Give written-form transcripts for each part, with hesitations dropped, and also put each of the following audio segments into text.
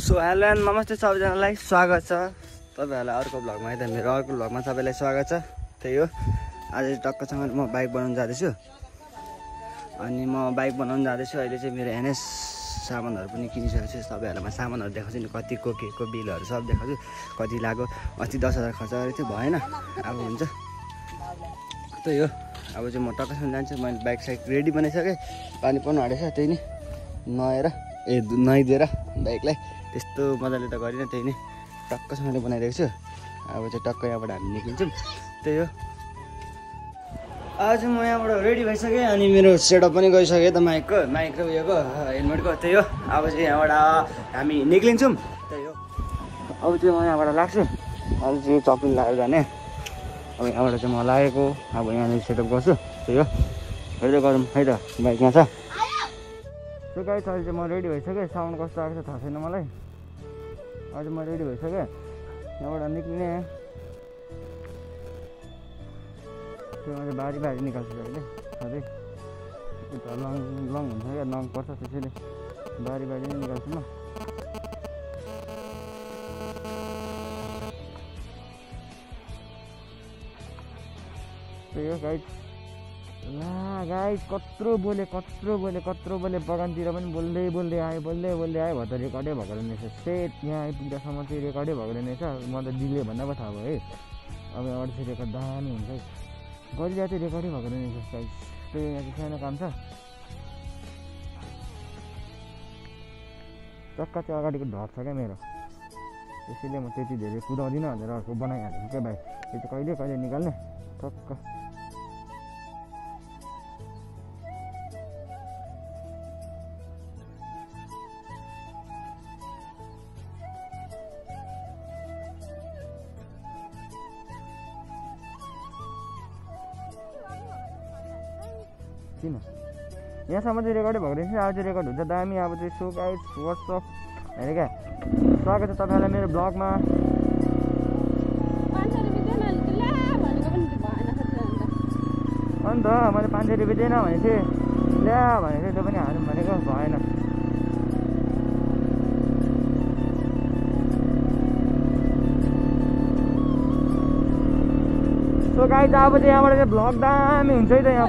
So hello and नमस्ते सबैजनालाई स्वागत छ तपाईहरुलाई अर्को भ्लगमा है त मेरो अर्को भ्लगमा सबैलाई स्वागत छ। त्यही हो आज टक्कसँग म बाइक बनाउन जाँदैछु अनि म बाइक बनाउन जाँदैछु। अहिले चाहिँ मेरो एनएस सामानहरु पनि किनिसकेको छु। तपाईहरुलाई म सामानहरु देखाउँछु नि कतिको केको बिलहरु सब देखाउँछु। कति लाग्यो अस्ति 10,000 खर्च गरेको थियो भएन अब हुन्छ। त्यही हो अब चाहिँ म टक्कसँग जान्छु। मैले बाइक साइक रेडी बनाइसके पानी पर्न आँटेछ त्यही नि नुहाइदिएर बाइकलाई त्यस्तो मजाले त गरिन त्यही नै टक्कसँगले बनाइदिएको छु। अब चाहिँ टक्क यहाँबाट हामी निक्लिन्छौँ। त्यही हो आज म यहाँबाट रेडी भइसकेँ अनि मेरो सेटअप पनि गइसकेँ त माइक र उयोको हेलमेटको। त्यही हो अब चाहिँ यहाँबाट हामी निक्लिन्छौँ। त्यही हो अब चाहिँ म यहाँबाट लाग्छु। अब चाहिँ चप्पल लगाएर जाने। अब यहाँबाट चाहिँ म लागेको अब यहाँनिर सेटअप गर्छु। त्यही हो हेर्दै गरौँ है त बाइक यहाँ छ। त्यो गाइस अहिले चाहिँ म रेडी भइसकेँ। साउन्ड कस्तो आएको छ थाहा छैन मलाई। अहिले म रेडी भइसकेँ यहाँबाट निक्लिने। त्यो मैले बारी निकाल्छु अहिले सधैँ उता लङ हुन्छ क्या लङ पर्छ त्यसैले बारी नै निकाल्छु म। त्यही हो गाइस ला गाइस कत्रो बोले बगानतिर पनि बोल्दै आयो भयो त रेकर्डै भएको रहेछ। सेट यहाँ आइपुग्दासम्म चाहिँ रेकर्डै भएको रहेछ। म त डिले भन्दा पो थाहा भयो है। अब यहाँबाट चाहिँ रेकर्ड दामी हुन्छ है। गरिरहेको चाहिँ रेकर्डै भएको रहेछ गाइस। त्यही यहाँ चाहिँ सानो काम छ। चक्का चाहिँ अगाडिको ढट छ क्या मेरो त्यसैले म त्यति धेरै कुदाउँदिनँ भनेर अर्को बनाइहाल्छु क्या बाइक। यो चाहिँ कहिले निकाल्ने टक्क। किन यहाँसम्म चाहिँ रेकर्डै भएको रहेछ। आज चाहिँ रेकर्ड हुन्छ दामी। अब चाहिँ सो गाइस व्हाट्सअप हेरे क्या स्वागत छ तपाईँलाई मेरो ब्लगमा। अन्त मैले 500 रुपियाँ दिएन भने चाहिँ ल्या भनेको थिएँ त्यो पनि हालौँ भनेको भएन। सो गाइस अब चाहिँ यहाँबाट चाहिँ भ्लग दामी हुन्छ है त। यहाँ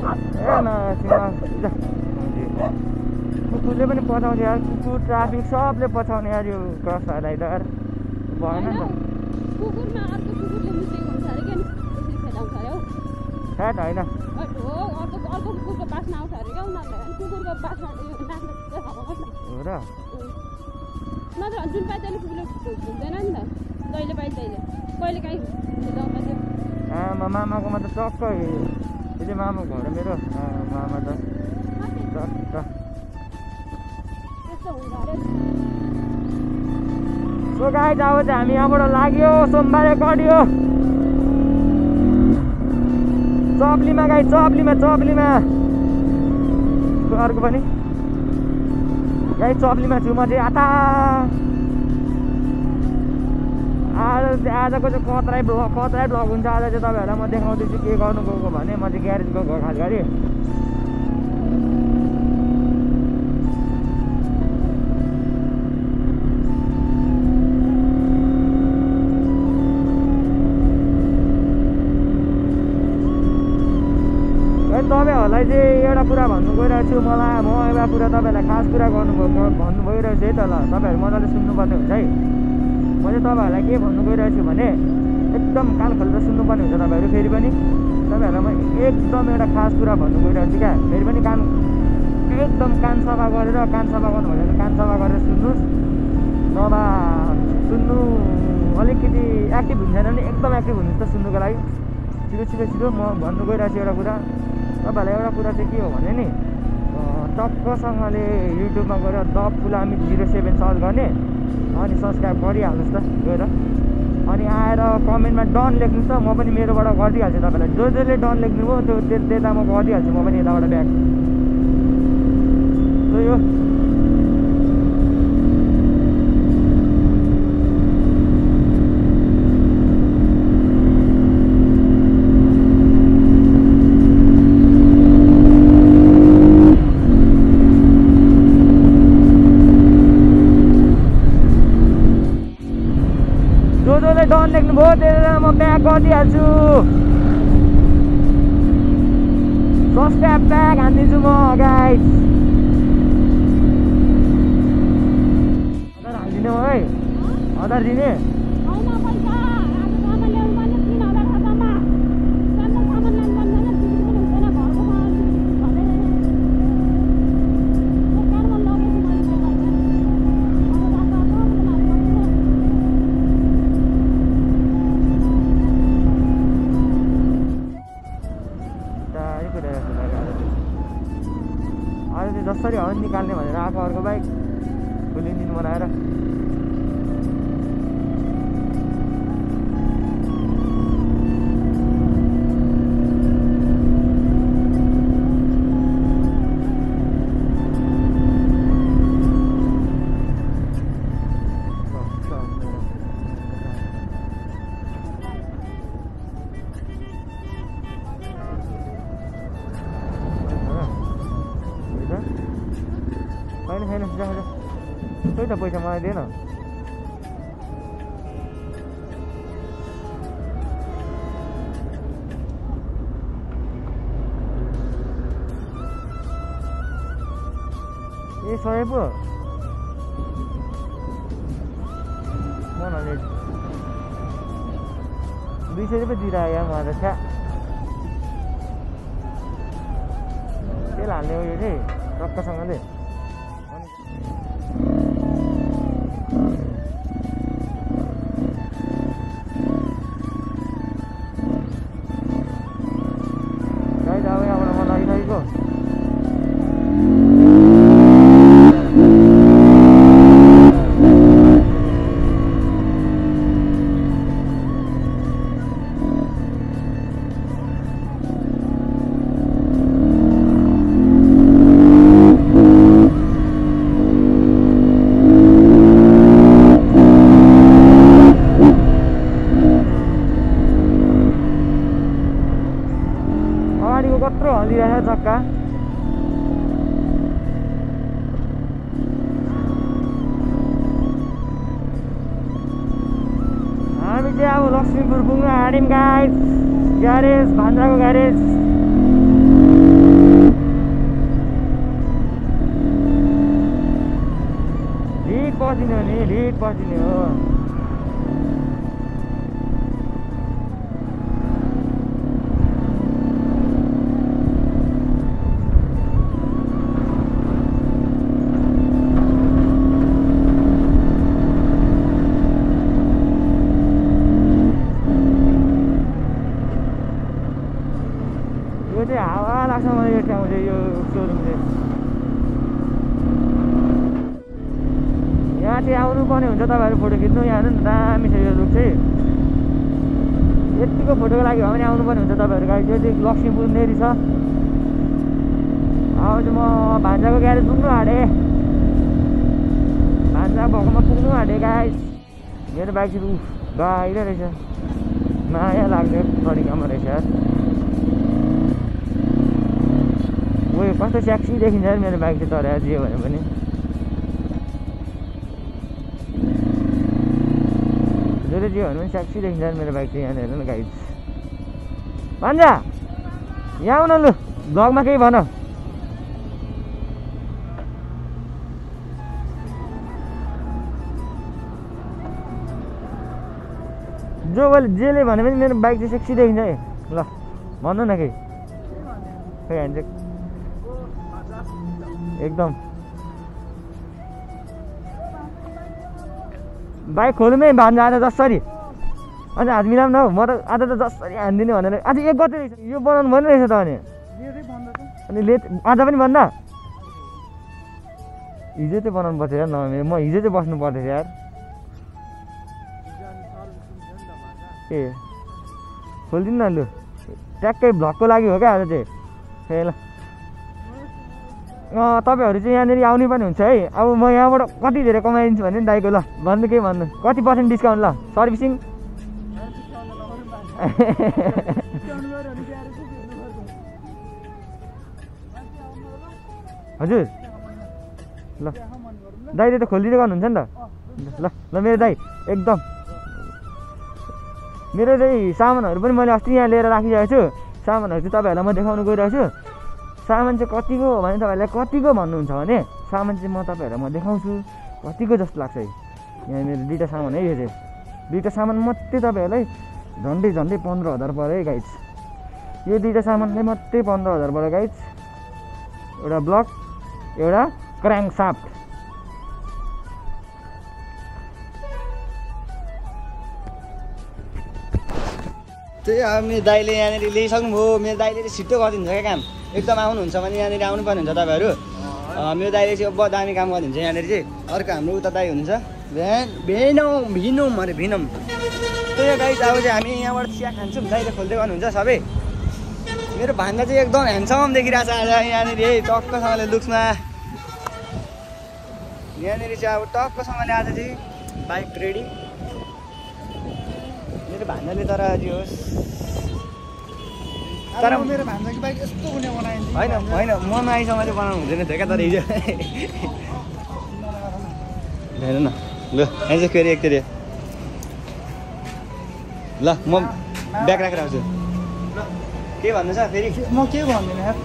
कुकुरले पनि पछाउँछ यार। कुकुर ट्राफिक सबले पछाउने यार यो क्रस भएर यार भएन नि त। फ्याट होइन हो र आमा मामाकोमा त टक्क त्यो चाहिँ मामाको घर मेरो मामा त टक्क। सो गाइस अब चाहिँ हामी यहाँबाट लाग्यो सोमबारे गड्यो चप्लीमा गाइस चप्लीमा अर्को पनि गाइस चप्लीमा छु म चाहिँ आजको चाहिँ कतराई ब्लग हुन्छ। आज चाहिँ तपाईँहरूलाई म देखाउँदैछु के गर्नु गएको भने म चाहिँ ग्यारेज गएको खास गरी। तपाईँहरूलाई चाहिँ एउटा कुरा भन्नु गइरहेको छु। म एउटा कुरा तपाईँहरूलाई खास कुरा भन्नु भइरहेको छु है त। ल तपाईँहरू मजाले सुन्नुपर्ने हुन्छ है। म चाहिँ तपाईँहरूलाई के भन्नु गइरहेको छु भने एकदम कान खोलेर सुन्नुपर्ने हुन्छ तपाईँहरू। फेरि पनि तपाईँहरूलाई म एकदम एउटा खास कुरा भन्नु गइरहेको छु क्या। फेरि पनि एकदम कान सफा गरेर कान सफा गर्नुभयो भने कान सफा गरेर सुन्नुहोस्। नभए सुन्नु अलिकति एक्टिभ हुन्छ भने एकदम एक्टिभ हुनुहुन्छ सुन्नुको लागि। छिटो म भन्नु गइरहेको छु एउटा कुरा तपाईँहरूलाई। एउटा कुरा चाहिँ के हो भने नि टक्कसँगले युट्युबमा गएर द फुलामी 07 सर्च गर्ने अनि सब्सक्राइब गरिहाल्नुहोस् त गएर। अनि आएर कमेन्टमा डन लेख्नुहोस् त म पनि मेरोबाट गरिदिइहाल्छु तपाईँलाई। जसले डन लेख्नुभयो त्यो त्यता म गरिदिइहाल्छु म पनि यताबाट ब्याक। त्यही हो देख्नुभयो त्यसैले म ब्याक गरिदिइहाल्छु सब्सक्राइब ब्याक हानिदिन्छु म गाइस हजार हालिदिने हो है 1000 दिने जसरी हर्न निकाल्ने भनेर आएको अर्को बाइक फुल इन्जिन बनाएर छैन जा त्यही त पैसा मलाई दिएन ए 100 पो मलाई 200 रुपियाँ दिइरहेको यहाँ मलाई छ्या तेल हाल्ने हो यो चाहिँ टक्कसँगले कत्रो हल्लिरहेको चक्का हामी चाहिँ अब लक्ष्मीपुर पुग्न आँट्यौँ गाइस ग्यारेज भान्जाको ग्यारेज ढिट पसिदिने हो नि ढिट पसिदिने हो हावा लाग्छ मलाई यो ठाउँ चाहिँ यो सोरुम चाहिँ यहाँ चाहिँ आउनुपर्ने हुन्छ तपाईँहरू फोटो खिच्नु यहाँ हेर्नु न दामी छ यो लुक चाहिँ यतिको फोटोको लागि हो भने आउनुपर्ने हुन्छ तपाईँहरू गाडी त्यो चाहिँ लक्ष्मीपुर नेरी छ अब चाहिँ म भान्जाको ग्यारेज पुग्नु आँटेँ भान्जा भएकोमा पुग्नु आँटेँ गाइस मेरो बाइक चाहिँ गाइलो रहेछ माया लाग्ने तरिकामा रहेछ यार ओ कस्तो सेक्सी देखिन्छ यार मेरो बाइक चाहिँ तर जे भने पनि जसले जे भने पनि सेक्सी देखिन्छ यार मेरो बाइक चाहिँ यहाँ हेर्नु न गाइस भान्जा यहाँ आउन लु ब्लगमा केही भन जो जेले भने पनि मेरो बाइक चाहिँ सेक्सी देखिन्छ है ल भन्नु न केही खै ह्यान्डसेक एकदम बाइक खोल्नुमै भान्जा आज जसरी अझ हात मिलाउँ न हौ म त आज त जसरी हानिदिने भनेर आज 1 गते रहेछ यो बनाउनु भन्ने रहेछ त अनि लेट आज पनि भन्दा हिजो चाहिँ बनाउनु पर्छ यार नभए म हिजो चाहिँ बस्नु पर्दैछ यार ए खोलिदिनु न लु ट्याक्कै भ्लगको लागि हो क्या आज चाहिँ ए ल तपाईँहरू चाहिँ यहाँनिर आउनु पनि हुन्छ है अब म यहाँबाट कति धेरै कमाइदिन्छु भने नि दाइको ल भन्नु केही भन्नु कति % डिस्काउन्ट ल सर्भिसिङ हजुर ल दाइले त खोलिदिँदै गर्नुहुन्छ नि त ल ल मेरो दाइ एकदम मेरो चाहिँ सामानहरू पनि मैले अस्ति यहाँ लिएर राखिरहेको छु। सामानहरू चाहिँ तपाईँहरूलाई म देखाउनु गइरहेको छु। सामान चाहिँ कतिको हो भने तपाईँहरूलाई कतिको भन्नुहुन्छ भने सामान चाहिँ म तपाईँहरूलाई म देखाउँछु कतिको जस्तो लाग्छ। यहाँ मेरो दुईवटा सामान है, यो चाहिँ दुईवटा सामान मात्रै तपाईँहरूलाई झन्डै 15,000 पऱ्यो है गाइज। यो दुईवटा सामानले मात्रै 15,000 पऱ्यो गाइज। एउटा ब्लक, एउटा क्र्याङ्क साफ्ट। त्यही अब मेरो दाइले यहाँनिर ल्याइसक्नुभयो। मेरो दाइले चाहिँ छिट्टो गरिदिन्छ क्या काम। एकदम आउनुहुन्छ भने यहाँनिर आउनुपर्ने हुन्छ तपाईँहरू। मेरो दाइले चाहिँ अब दामी काम गरिदिन्छ यहाँनिर चाहिँ। अर्को हाम्रो उता दाइ हुनुहुन्छ भिनम अरे भिनम। त्यही हो गाइस, अब चाहिँ हामी यहाँबाट चिया खान्छौँ। दाइले खोल्दै गर्नुहुन्छ सबै। मेरो भान्जा चाहिँ एकदम ह्यान्डसम देखिरहेको छ आज यहाँनिर है, टक्कसँगले लुक्समा। यहाँनिर चाहिँ अब टक्कसँगले आज चाहिँ बाइक रेडी। मेरो भान्जाले तर आज होस् तर मेरो भान्जाको बाइक यस्तो हुने बनाइन्छ होइन मन आइसम्म चाहिँ बनाउनु हुँदैन थियो क्या। तर हिजो हेर न, ल यहाँ चाहिँ फेरि एकचोटि ल म ब्याग राखेर आउँछु। के भन्नु छ फेरि? म के भन्दिनँ यार,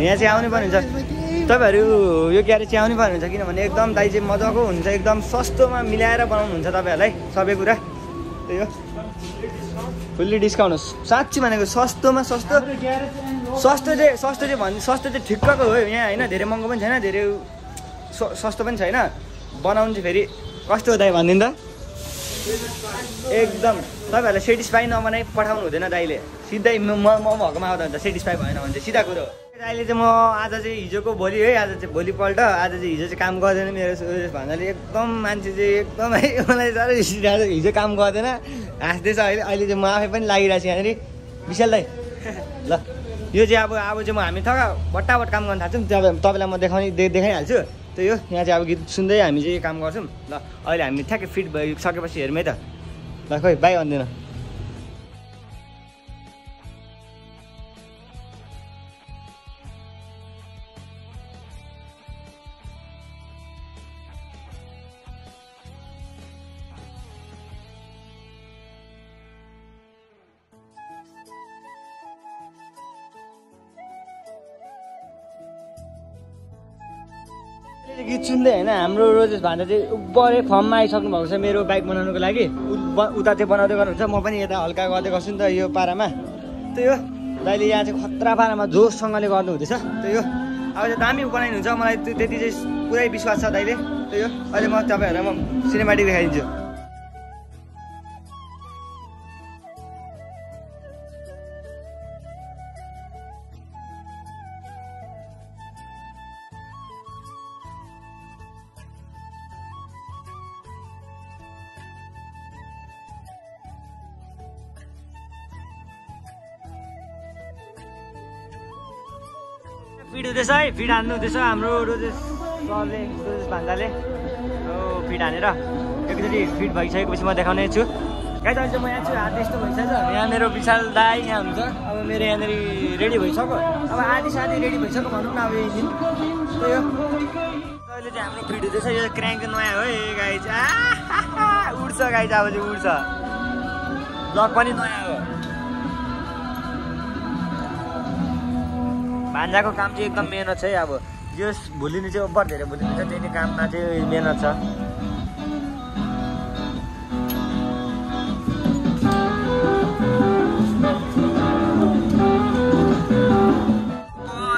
यहाँ चाहिँ आउनु पर्ने हुन्छ तपाईँहरू। यो क्यारे चाहिँ आउनु पर्ने हुन्छ किनभने एकदम दाइ चाहिँ मजाको हुन्छ, एकदम सस्तोमा मिलाएर बनाउनुहुन्छ तपाईँहरूलाई सबै कुरा। त्यही हो, फुल्ली डिस्काउन्ट होस्। साँच्ची भनेको सस्तोमा सस्तो। सस्तो चाहिँ ठिक्कको हो यहाँ होइन। धेरै महँगो पनि छैन, धेरै सस्तो पनि छैन। बनाउनु चाहिँ फेरि कस्तो हो दाइ भनिदिनु त? एकदम तपाईँहरूलाई सेटिस्फाई नबनाइ पठाउनु हुँदैन दाइले। सिधै म भएकोमा आउँदा हुन्छ, सेटिस्फाई भएन भने चाहिँ सिधा कुरो हो। अहिले चाहिँ म आज चाहिँ हिजोको भोलि है, आज चाहिँ भोलिपल्ट, आज चाहिँ हिजो चाहिँ काम गर्दैन मेरो भन्नाले एकदम मान्छे चाहिँ एकदमै मलाई साह्रै रिसिरहेको छ। हिजो काम गर्दैन हाँस्दैछ अहिले चाहिँ म आफै पनि लागिरहेको छु यहाँनिर। विशाल दाइ ल यो चाहिँ अब चाहिँ हामी थका बट्टाबट काम गर्न थाल्छौँ। तपाईँलाई म देखाइहाल्छु। त्यही हो, यहाँ चाहिँ अब गीत सुन्दै हामी चाहिँ काम गर्छौँ। ल अहिले हामी ठ्याक्कै फिट भइसकेपछि हेरौँ है त। ल खोइ बाई भन्दैन। गीत सुन्दै होइन हाम्रो रोजेस भान्जा चाहिँ उब्बरे फर्ममा आइसक्नु भएको छ मेरो बाइक बनाउनुको लागि। उता चाहिँ बनाउँदै गर्नुहुन्छ, म पनि यता हल्का गर्दै गर्छु नि त यो पारामा। त्यही हो, दाइले यहाँ चाहिँ खतरा पारामा जोससँगले गर्नु हुँदैछ। त्यही हो, अब चाहिँ दामी बनाइनुहुन्छ, मलाई त्यति चाहिँ पुरै विश्वास छ दाइले। त्यही हो, अहिले म तपाईँहरूलाई म सिनेमेटिक देखाइदिन्छु। फिड हुँदैछ है, फिड हान्नु हुँदैछ हाम्रो रोजेस सरले, रोजेस भान्जाले फिड हानेर एकचोटि फिड भइसकेपछि म देखाउने छु। गाइस अहिले चाहिँ म यहाँ छु, हात यस्तो भइसकेछ। यहाँ मेरो विशाल दाइ यहाँ हुन्छ। अब मेरो यहाँनिर रेडी भइसक्यो, अब आधी साधी रेडी भइसक्यो भनौँ न अब यही दिन। त्यही हो, अहिले चाहिँ हाम्रो फिड हुँदैछ। यो क्र्याङ्क नयाँ हो है गाइस, उड्छ गाइस, अब चाहिँ उड्छ। ब्लक पनि नयाँ हो। भान्जाको काम चाहिँ एकदम मेहनत छ है। अब यो भुलिनु चाहिँ ओभर धेरै भुलिनु छ, त्यही काममा चाहिँ मेहनत छ।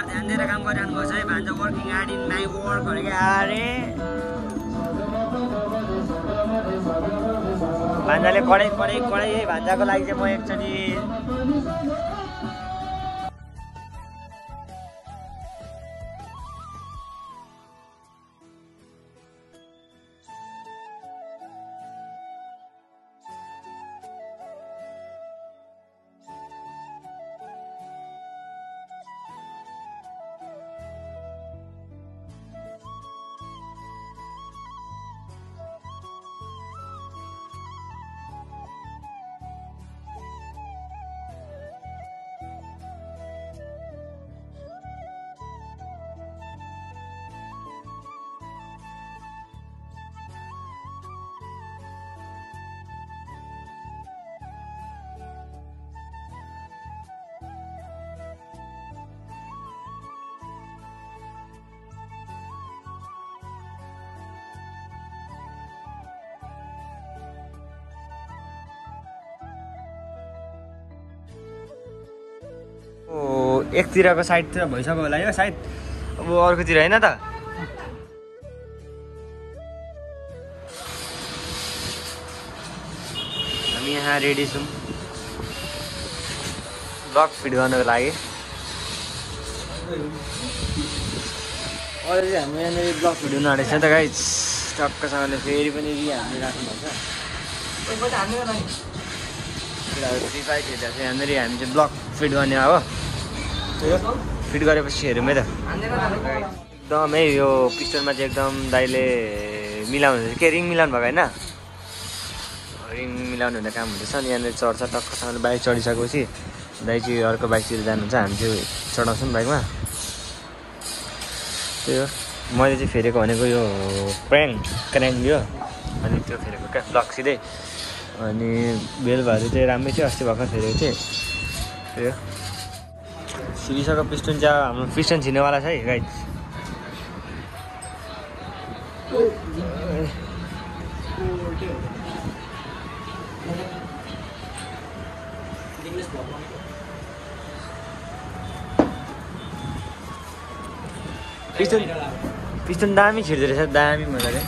ध्यान दिएर काम गरिरहनु भएको छ है। भान्जा working hard in my work भनेको अरे भान्जाले कडै है। भान्जाको लागि चाहिँ म एकचोटि एकतिरको साइडतिर भइसक्यो होला यो सायद, अब अर्कोतिर होइन त। हामी यहाँ रेडी छौँ ब्लग फिट गर्नको लागि। अहिले चाहिँ हाम्रो यहाँनिर ब्लग फिट हुनु आँटेको छ त गाइज, टक्कसँगले फेरि पनि हामीले राख्नुपर्छ। फ्री फायर खेल्दा चाहिँ यहाँनिर हामी चाहिँ ब्लग फिट गर्ने हो, फिट गरेपछि हेरौँ है त। एकदमै यो पिस्टनमा चाहिँ एकदम दाइले मिलाउनु हुँदैछ, के रिङ मिलाउनु भएको होइन, रिङ मिलाउनु हुने काम हुँदैछ। अनि यहाँनिर चढ्छ टक्कसँगले बाइक चढिसकेपछि दाइ चाहिँ अर्को बाइकतिर जानुहुन्छ, हामी चाहिँ चढाउँछौँ बाइकमा। त्यही हो मैले चाहिँ फेरेको भनेको यो क्र्याङ यो, अनि त्यो फेरेको क्या ब्लक सिधै। अनि बेलभाहरू चाहिँ राम्रै थियो, अस्ति भर्खर फेरेको थिएँ। त्यही हो छिरिसक्यो पिस्टन चाहिँ, हाम्रो पिस्टन छिर्नेवाला छ है गाइज। पिस्टन दामी छिर्दो रहेछ, दामी मजाले।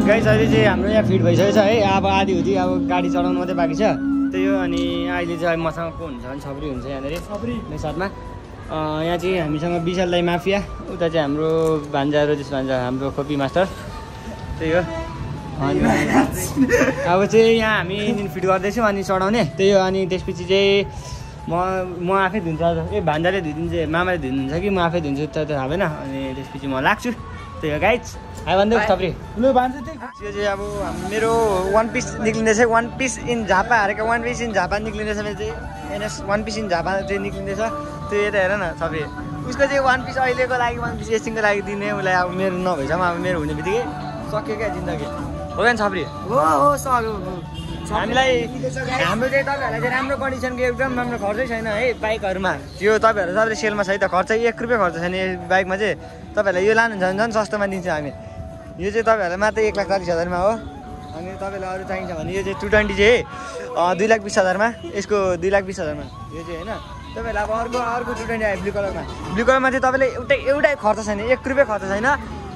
गाइस अहिले चाहिँ हाम्रो यहाँ फिट भइसकेको छ है, अब आधी हुँदी अब गाडी चलाउनु मात्रै बाँकी छ। त्यही हो। अनि अहिले चाहिँ मसँग को हुन्छ भने छब्री हुन्छ यहाँनिर, छब्री साथमा। यहाँ चाहिँ हामीसँग विशाल दाइ माफिया, उता चाहिँ हाम्रो भान्जा रोजेश भान्जा हाम्रो खोपी मास्टर। त्यही हो। अनि अब चाहिँ यहाँ हामी इन्जिन फिट गर्दैछौँ अनि चढाउने। त्यही हो। अनि त्यसपछि चाहिँ म आफै धुन्छ, भान्जाले धुइदिन्छ, मामाले धुइदिन्छ कि म आफै धुन्छु त थाहा भएन। अनि त्यसपछि म लाग्छु। त्यही हो गाइज, आइ भन्दै थप्री लु भान्जा। त्यो चाहिँ अब मेरो वान पिस निक्लिँदैछ, वान पिस इन झापा हारेको, वान पिस इन झापा निक्लिँदैछ मेरो चाहिँ NS one piece in Jhapa चाहिँ निक्लिँदैछ। त्यो यता हेर न थप्री, उसको चाहिँ वान पिस अहिलेको लागि वान पिस एकछिनको लागि दिने उसलाई, अब मेरो नभएसम्म अब मेरो हुने बित्तिकै सक्यो क्या जिन्दगी, हो क्या छप्री? हो सक्यो। हामीलाई हाम्रो चाहिँ तपाईँहरूलाई चाहिँ राम्रो कन्डिसनको एकदम राम्रो खर्चै छैन है बाइकहरूमा। त्यो तपाईँहरू सबैले सेलमा छ है त, खर्च 1 रुपियाँ खर्च छैन यो बाइकमा चाहिँ। तपाईँहरूलाई यो लानुहुन्छ भने झन् सस्तोमा दिन्छ हामी। यो चाहिँ तपाईँहरूलाई मात्र 1,40,000मा हो। अनि तपाईँलाई अरू चाहिन्छ भने यो चाहिँ 220 चाहिँ 2,20,000मा, यसको 2,20,000मा यो चाहिँ होइन। तपाईँहरूलाई अब अर्को 220 आयो ब्लू कलरमा। ब्लू कलरमा चाहिँ तपाईँले एउटै खर्च छैन, 1 रुपियाँ खर्च छैन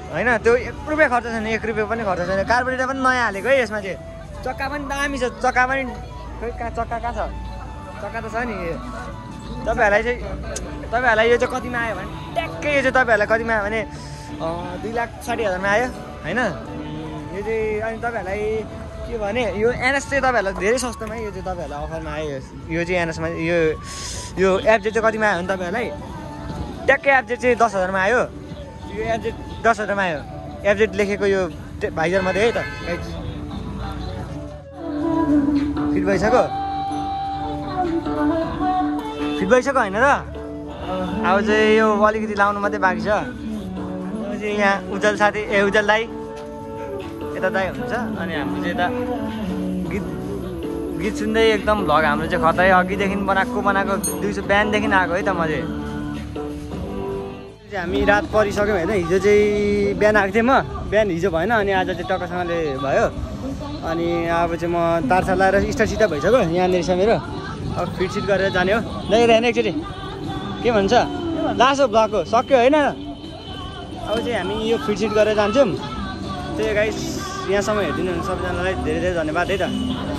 होइन। त्यो 1 रुपियाँ खर्च छैन, 1 रुपियाँ पनि खर्च छैन। कार्बोरेटर पनि नयाँ हालेको है यसमा चाहिँ। चक्का पनि दामी छ, चक्का पनि खोइ कहाँ चक्का कहाँ छ, चक्का त छ नि। तपाईँहरूलाई यो चाहिँ कतिमा आयो भने ट्याक्कै यो चाहिँ तपाईँहरूलाई कतिमा आयो भने 2,60,000मा आयो होइन। यो चाहिँ अनि तपाईँहरूलाई के भने यो एनएस चाहिँ तपाईँहरूलाई धेरै सस्तोमा यो चाहिँ तपाईँहरूलाई अफरमा आयो। यो चाहिँ एनएसमा यो एफजेड चाहिँ कतिमा आयो भने तपाईँहरूलाई ट्याक्कै एफजेड चाहिँ 10,000मा आयो। यो एफजेड 10,000मा आयो, एफजेड लेखेको यो भाइजर मात्रै है त। फिट भइसक्यो, होइन र? अब चाहिँ यो अलिकति लाउनु मात्रै बाँकी छ। अब चाहिँ यहाँ उज्जवल साथी उज्जवल दाई यता दाई हुन्छ। अनि हाम्रो चाहिँ यता गीत सुन्दै एकदम भ्लग हाम्रो चाहिँ खतै अघिदेखि बनाएको बिहानदेखि आएको है त। म चाहिँ हामी रात परिसक्यौँ होइन। हिजो चाहिँ बिहान आएको थिएँ म, बिहान हिजो भएन। अनि आज चाहिँ टक्कसँगले भयो। अनि अब चाहिँ म तारसार लाएर स्टार्ट भइसक्यो यहाँनिर छ मेरो। अब फिटसिट गरेर जाने हो। दाइ एकचोटि के भन्छ लास्ट हो ब्लग हो, सक्यो होइन। अब चाहिँ हामी यो फिटसिट गरेर जान्छौँ। त्यही गाइस, यहाँसम्म हेरिदिनु सबैजनालाई धेरै धेरै धन्यवाद है त।